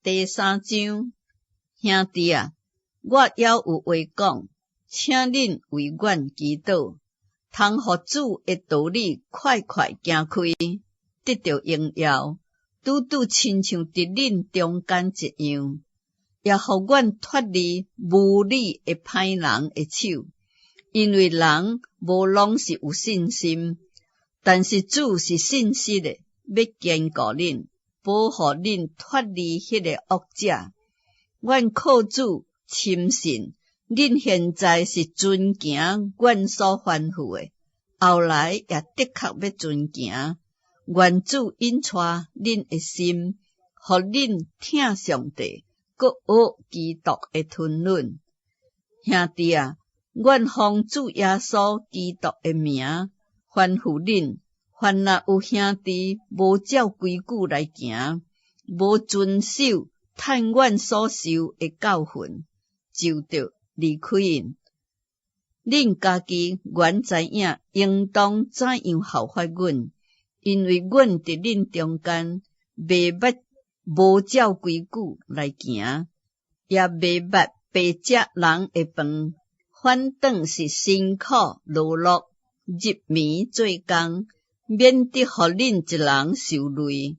第三章，兄弟啊，我猶有話講，請恁為阮祈禱，通予主的道理快快行開，得著榮耀，拄拄親像佇恁中間一樣，也予阮脫離無理的歹人的手，因為人無攏是有信心，但是主是信實的，欲堅固恁，保護恁脫離彼个惡者。阮靠主深信，恁現在是遵行阮所吩咐的，後來也的確欲遵行。願主引帶恁的心，予恁疼上帝，閣學基督的吞忍。兄弟啊，阮奉主耶穌基督的名吩咐恁，凡若有兄弟無照規矩來行，無遵守趁阮所受的教訓，就著離開𪜶。恁家己原知影，應當怎樣效法阮，因為阮佇恁中間，袂捌無照規矩來行，也袂捌白食人的飯，反轉是辛苦勞碌，入暝做工，免得予恁一人受累。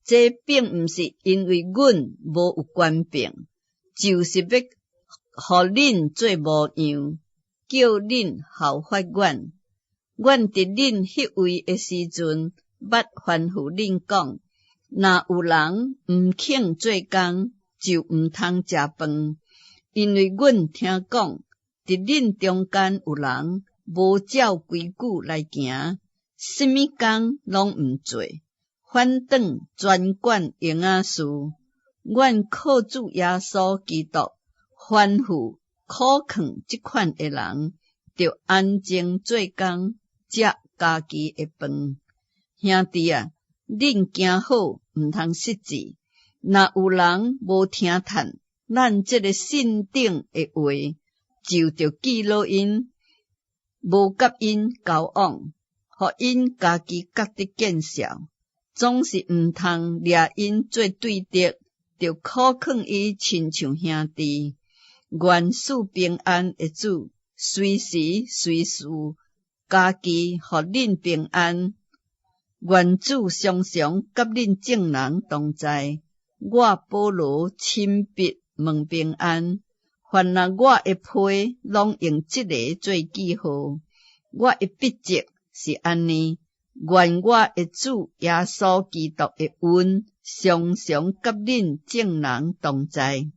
這並毋是因為阮無有權柄，就是欲予恁做模樣，叫恁效法阮。阮佇恁彼位的時陣，捌吩咐恁講：若有人毋肯做工，就毋通食飯。因為阮聽講，佇恁中間有人無照規矩來行，啥物工攏毋做，反轉專管閒仔事。阮靠主耶穌基督吩咐苦勸這款的人，著安靜做工，食家己的飯。兄弟啊，恁行好，毋通失志。若有人無聽趁咱這个信頂的話，就著記錄𪜶，無佮𪜶交往，予𪜶家己覺得見笑。總是毋通掠𪜶做對敵，著苦勸伊親像兄弟。願賜平安的主，隨時隨事家己予恁平安。願主常常佮恁眾人同在。我保羅親筆問平安。凡若我的批攏用這个做記號。我的筆跡是按呢。願我的主耶穌基督的恩常常佮恁眾人同在。